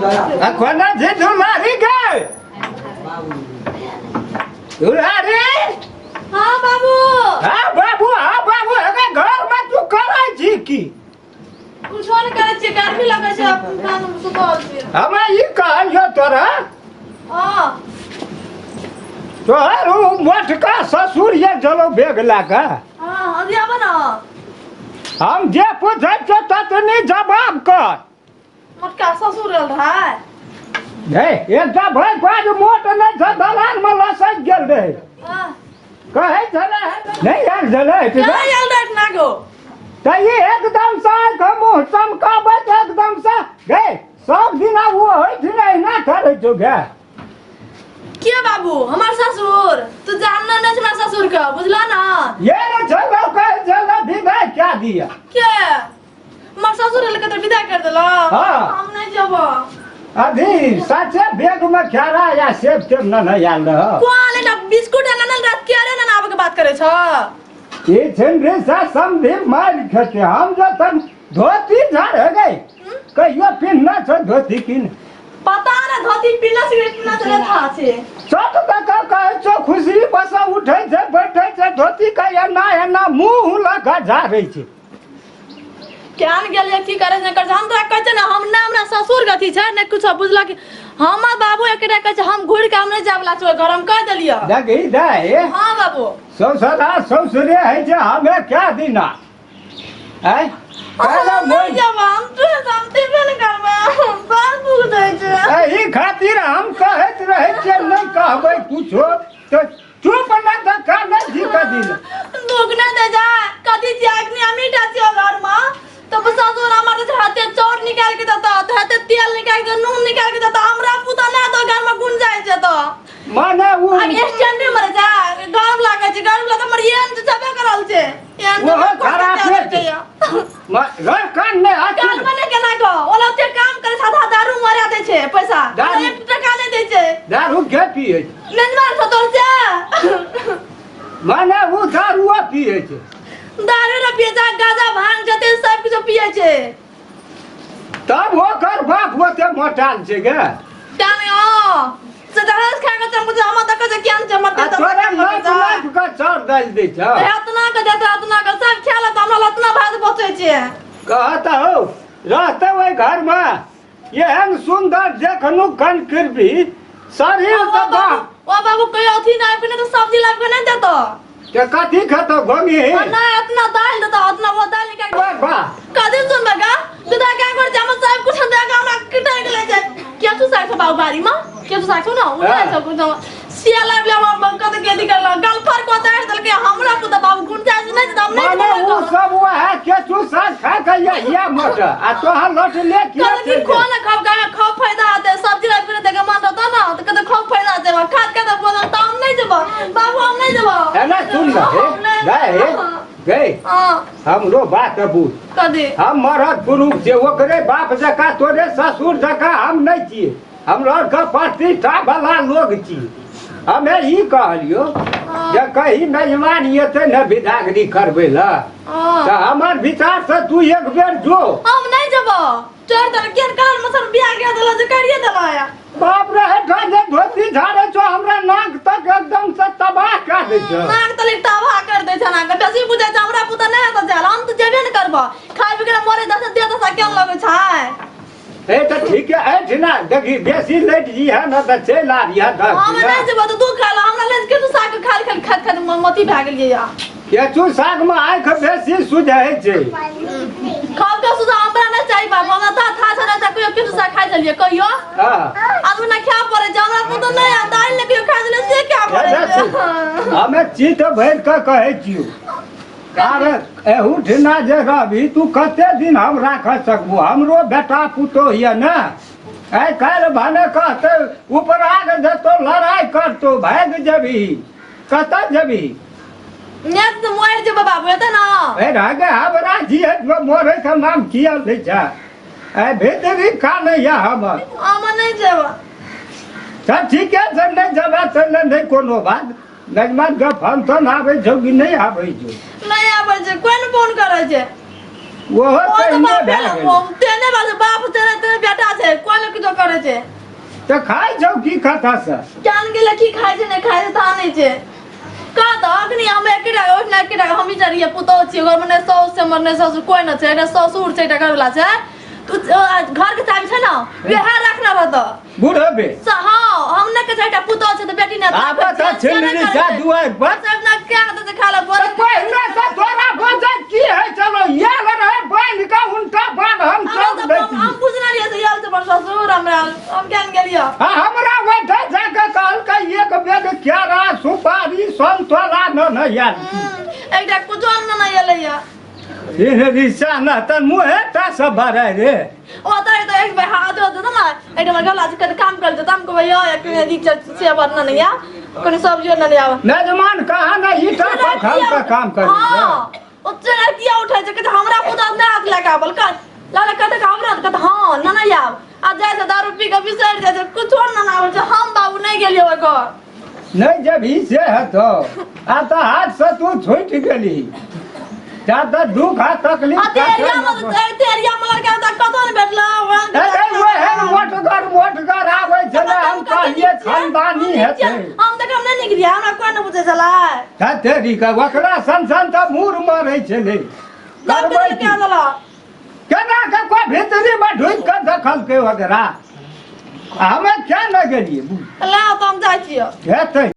अखन जे दुलारी गए दुलारी। हाँ बाबू। हाँ बाबू, हाँ बाबू, अगर घर में तू करै छी की? कुछो नहि करै छियै, गर्मी लगै छै, अपना सुतल छियै। हमरा ई कहलियौ तोरा। हाँ। तोहर ओ मोटका ससुर ये जलो बेग लए कऽ। हाँ, अभी आबऽ ने। हम जे पूछै छियौ ततनी जवाब कर। मोटका ससुर आयल रहै? हे, एकटा भाइ पाँच मोट नहि छै, दलान मे लसकि गेल रहै। हाँ। कहै छलै नहि आयल छलै? केना आयल रहै ना गो? तऽ ई एकदम से आँखि मुँह चमकाबैत एकदम से गे सब दिन आब ओ होइ छै ने, एहिना करै छौ गे। के बाबू? हमार ससुर तू जानना नहीं हमरा ससुर के, बुझला ना? ये ने छलै, कहै छलै विदा क्या दिया। के हमार ससुर लेके तो विदा कर देला? हाँ। हम नहीं जब अभी सचे बैग में खेरा या सेब तेब न नहीं आयल रह? कोन एकटा बिस्कुट आनल ना रात के अरे ना आबे के बात करे छ। ई छिनरी से समधी मार खेते हम जो तन धोती झाड़ गई कहियो पिन्हना छ धोती किन? पता ना धोती पिन्हना सिगरेट पिन्हना चले था छे। चट तक कहै छौ खुशी बस उठै छै बैठै छै धोती के एना एना मुंह लगा झाड़ै छै। केहन गेलियै की करे नहि करे, हम तोरा कहै छियै ने, हम ना हमरा ससुर के अथी छै ने कुछो, बुझलक? हमर बाबू एकटा कहै छै हम घुरि के हम नहि जाय वाला छियै घर, हम कहि देलियै। देखी दाइ। हाँ बाबू। ससुरा ससुरे है छै हमे क्या दिना आँय हम नहि जाब, हम तो हम तेबे नहि करबै, बाल दुख दै छै। एहि खातिर हम कहैत रहै छियै नहि कहबै कुछो तऽ चुप न तऽ कानै छी कथी लए? दुख नहि दे जा कथी छियै, अखनी हमही टा छियै घर में तऽ ससुर हमर जे हाथे चाउर निकालि के देता तऽ हाथे तेल निकालि के नून निकालि के देता, हमरा पुता नहि तऽ घर में गुण जाइ छै तऽ माने ओ आगे स्टैंड में मरे जा, गरम लागै छै, गरम लागै हमर एहन तऽ छेबे करल छै एहन तऽ ओहो कोइ खराब कते छै। छै। घर कान नहि हाथ कान मने केना कऽ ओला ओते काम करे साधा दारू मरा दै छै पैसा। दारू? एक टका नहि दै छै। दारू के पिए छै? मेजबान सतोर छै। माने ओ दारुआ पिए छै? दारू ने पिए छै, गाजा भांग जते सब किछु पिए छै। तब ओकर बाप ओते मोटाल छै गे। टाने ओ से दहेज खा के चमक छै, हम देखै छै केहन चमकतै आ तऽ तोरा चमकतै। नाप नाप के चाउर दालि दै छौ? एतना के देतै, एतना के सब खा लेतै, हमरा लए एतना भात बचै छै। कहत हो रहते ओहि घर में एहन सुंदर देखनु कन कृपी शरीर ओ तऽ बाबू, ओ बाबू कहियो अथी नहि आबि के नहि तऽ सब्जी लाबि के नहि देतौ। के कथी खेतौ घोंघी? आ नहि एतना दालि देतौ, एतना वो दालि निकालि वाह वाह। कथी सुनबै गा? विदा क्या कर जाम सब कुछ दे के हमरा किटाइ गेलै छै। के तू साग छौ बाबू बाड़ी में? के तू साग छौ ना? ओ नहि छौ कुछ सिया लाबि ले हम कत के निकल गल फर को तार देलकै हमरा पुता बाबू गुण जाइ छै नहि तऽ हम नहि माने खेबै। उ सब वएह केचू साग खा के ये मोट आ तोहर लौट ले किया कहलक कि चलि खो ना खाओ गाय खाओ फायदा होते, सब्जी लाबि के देखे मन रहता ना तो कहते खाओ फायदा होते, खाद के तो बोल तो हम नहीं जेबो बाबू, हम नहीं जेबो। एना सुन न हे हम नहीं गए जेबो। गए। हाँ। हमरो बात बुझ। कथी? हम मरद पुरुष छै, ओकरे बाप जकाँ तोरे ससुर जकाँ हम नहि छियै, हमरा आरके प्रतिष्ठा वाला लोग छी। हमे ई कहलियो जे कहीं मेजबान एतै ने विदागरी करबै लए हाँ। तऽ हमर विचार से तू एक बेर जो। हम नहीं जेबो, चोर देल केन काल मसन बियाह के देला जे करिए देला या। बाप रे, हेठा जे धोती झाड़े छौ हमरा नाक तक एकदम से तबाह कऽ दै छौ। नाक तले तबाह कर दै छै नाक बेसी बुझै छै, हमरा पुता नहि हेतौ जायल, हम तऽ जेबे ने करबो, खाय पी के मरे दस दे दस केन लगै छै। ए तऽ ठीक है, एहिठिना देखी बेसी लेट जी है ने तऽ चलि आबिहे 10 हम दिना। नहि जेबो तऽ तू खा ला, हमरा ले केतु साग खाल खाल खात खात मती भए गेलियै या। केचू साग में आँखि बेसी सुझै छै। खाब के सुझा हमरा नहि चाही बाबू, हमरा तऽ था छै नहि तऽ कहियो केतु साग खाइ छलियै कहियो? हाँ। आदमी ने खाय पड़ै छै, हमरा पुतो नहि आ दालि ने कहियो खाइ छलियै से खाय पड़ै छै। हमे चित भरि कऽ कहै छियौ, अरे एहू ठिना जे रहबी तू कते दिन हम राख सकबो? हमरो बेटा पुतोह यऽ ने, आइ काल्हि भने कहते उपराग जेतो लड़ाइ करतो, भागि जेबही, कतऽ जेबही? ने तऽ मरि जेबै बाबू एतऽ ना। ए रागे हमरा जिए मरे के नाम किया लै छै? ए भीतरी का नहीं यऽ हमर। हम नहि जेबै। चल ठीके छै, नहि जेबै तऽ नहि कोनो बात। नजमान के फोन तोन आबै छौ कि नहि आबै छौ? नहि आबै छै, कोइ ने फोन करै छै। ओहो ओ तऽ पहिने बापे भए लग गेलै। तेने बात बाप तेने तेने बेटा छै, कोइ ने किछो करै छै। तऽ खाइ छौ की कथा से? जान गेलै की खाइ छै नहि खाइ छै ता नहि छै। कह तऽ अखनी हम एकेटा ओहिना एकेटा हमही टा रहियै पुतहु छियै घरमे, नहि साउस छै हमर नहि ससुर, कोइ नहि छै, एकटा ससुर छै एकटा घरवला छै। तू घर के चाबी छै ने वएह रखने रहतौ। बुढ़बे हाँ, हम नहि कहै छै एकटा पुतहु छै तऽ बेटी नहि। आब तऽ छिनरी सा दुआरि पर सब ना क्या कहते छै खा ले बोल। तऽ पहिने से तोरा बजत की है? चलो याल रहे बान्हि कऽ उनटा बान्ह हम हमरा सब तऽ हम दैती। हम बुझने रहियै से आयल छै हमर ससुर हमरा, हम केहन गेलियै। आ हमरा ओहिठाम जाके कहलकै एक बेग केरा सुपारी संतोला न न याल। एकटा कुछो न एलैया। इन रिसा न तऽ मुँहे टा सब भराय रे। ओ तऽ तऽ एक भाई हाथ होते ना एक हमर गला से कते काम करते तऽ हम कहबै यो एक नीक से बन नहीं या कोनो सब्जी न नहीं आवे। नजमान कहाँ न ईटा पठान का काम करे। हाँ, ओते किया उठै छै? कहते हमरा पुता नहि हाथ लगावल कर लाला, कहते हमरा कहते हाँ न नहीं आब आ जाइ छै दारू पी के बिसरि जाइ छै, कुछो न आबै छै। हम बाबू नहि गेलियै ओहि घर। नहीं जब ही से हेतौ आ तऽ हाथ से तू छूटि गेली ता तऽ दुख आ तकलीफ। आ ते एरिया में ते एरिया में लड़का तऽ कतौ नहि भेटला। अरे वएह मोटगर मोटगर आबै छलै, हम कहलियै खानदानी हेतै। हम तऽ कम नहि निकलियै, हमरा कोइ नहि बुझै छलै। तेरी के ओकरा सन सन तऽ मूर मरै छलै। करबै की? केना के कोइ भीतरी में ढुकि कऽ देखलकै ओकरा, हमे क्या न गेलियै। ला तऽ हम जाइ छियै। हेतै।